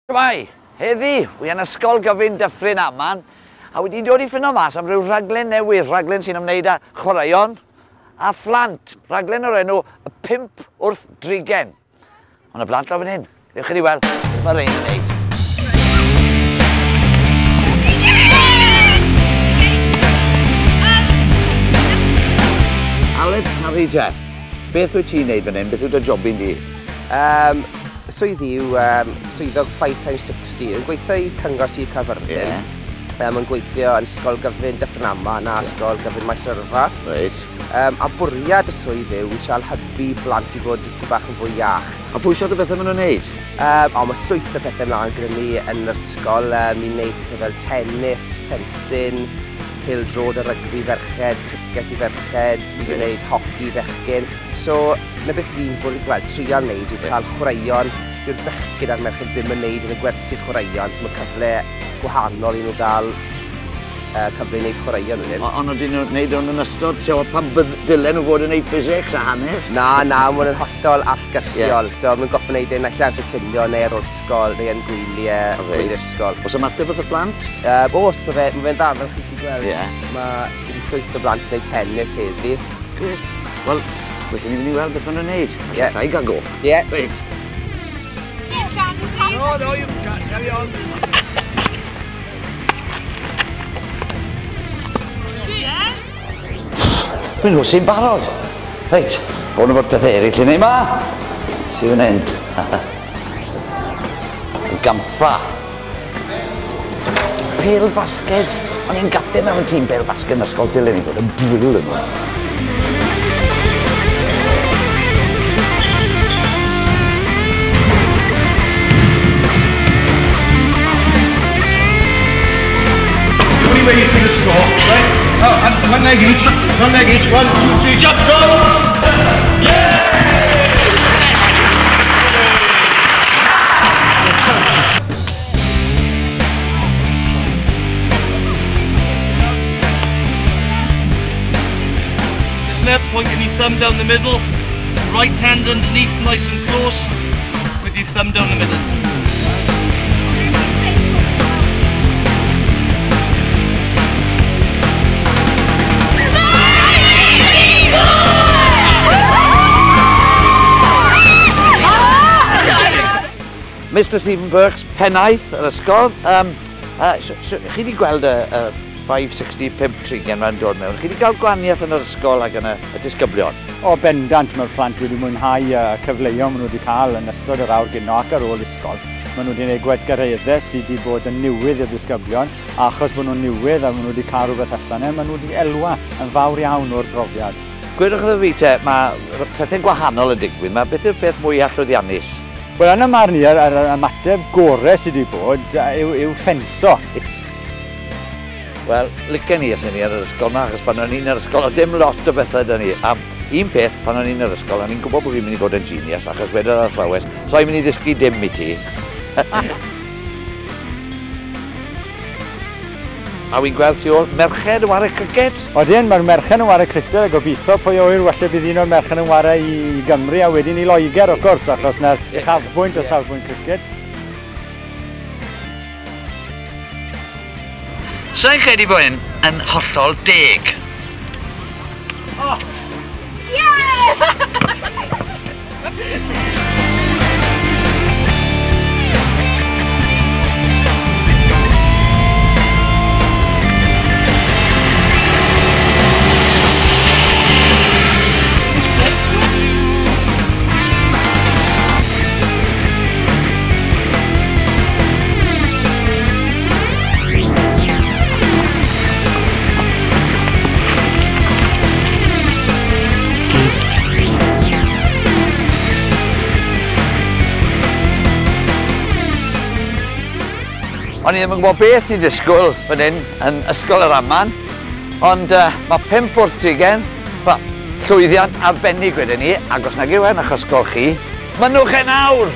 Shwmae? Heddi, wi yn Ysgol Gyfun Dyffryn Aman, a wedi dod i ffindo mas am ryw raglen newydd, raglen sy'n ymwneud â chwaraeon a phlant, raglen o'r enw y 5 wrth drigen. Ond y blant lawr fan hyn, dewch i ni weld beth mae rhein yn wneud. Aled Parry te, beth wyt ti'n neud fan hyn? Beth yw dy jobyn di? Swydd i yw swyddog 5 times 60. Yn gweithio i Cyngor Sir Caerfyrddin. Yn gweithio yn Ysgol Gyfun Dyffryn Aman a Ysgol Gyfun Maes Yrfa. A bwriad y swydd yw i trial hybu blant i fod tipyn bach yn fwy iach. A pwy sort o bethau maen nhw'n neud? O, mae llwyth o pethau mlaen gyda ni yn yr ysgol. Ni'n neud pethau fel tennis, fencing, pêl-droed a rygbi ferched, cricket i ferched, i wneud hoci fechgyn. So, na beth fi'n trial wneud yw cael chwaraeon. Dyw'r bechgyn a'r merched ddim yn wneud yn y gwersi chwaraeon, so mae cyfle gwahanol i nhw gael cyfle i wneud chwaraeon wedyn. Ond ydyn nhw'n wneud hwn yn ystod, ti'n pan dylen nhw fod yn wneud physics a hanes? Na, na, maen nhw'n hollol allgyrsiol. So maen nhw'n gorfod wneud e naill ai amser cinio neu ar ôl ysgol neu yn gwyliau ysgol. Oes ymateb wrth y plant? Oes, ma fe'n dda, fel chi 'llu gweld. Mae wedi llwyth o blant yn gwneud tennis heddi. Grêt. Wel, felly ni'n mynd i weld beth maen nhw'n wneud. Alla i gael go. Reit. No, no, you can't carry on. Dwi'n nhw sy'n barod. Reit, bod nhw fod pethau eraill i wneud ma. Sy'n fan hyn. Y gampfa. Pêl fasged. O'n i'n gapten ar y tîm pêl fasged yn ysgol Dylen i fod yn bril yma. Only way he's going to score, right? Oh, and one leg each, one leg each, 1, 2, 3, jump, go! Yeah! Listen up, pointing your thumb down the middle, right hand underneath, nice and close, with your thumb down the middle. Mr Stephen Burks, pennaeth yr ysgol. Chi wedi gweld y 565 trigen ma'n dod mewn. Chi wedi cael gwahaniaeth yn yr ysgol ac yn y disgyblion? O, bendant, mae'r plant wedi mwynhau y cyfleoedd maen nhw wedi cael yn ystod yr awr gino ac ar ôl ysgol. Maen nhw wedi gwneud gweithgareddau sydd wedi bod yn newydd i'r disgyblion, a achos bod nhw'n newydd a maen nhw wedi cael rhywbeth allan e, maen nhw wedi elwa yn fawr iawn o'r brofiad. Gwedwch wrtho fi te, mae pethau gwahanol yn digwydd. Mae beth yw'r peth mwyaf llwyddiannus? Wel, yn y marn i, yr ymateb gorau sydd wedi bod yw ffenso. Wel, licen i os o'n i ar yr ysgol yma, achos pan o'n i'n yr ysgol, oedd dim lot o bethau 'da ni. A un peth, pan o'n i'n yr ysgol, o'n i'n gwybod bod fi'n mynd i fod yn genius, achos wedodd athrawes, so i'n mynd i ddysgu dim i ti. A wy'n gweld tu ôl merched yn ware criced? Odyn, mae'r merched yn ware criced a gobeithio pwy a ŵyr falle bydd un o'r merched yn ware i Gymru a wedyn i Loegr, of course, achos na'r uchafbwynt o safbwynt criced. Sa i'n credu bod hyn yn hollol deg. Oh. Yeah! O'n i ddim yn gwybod beth i ddisgwyl fan hyn yn Ysgol yr Aman, ond mae 5 wrth drigen, wel, llwyddiant arbennig wedyn ni, ac os nag yw e'n achos ysgol chi, mynnwch e nawr!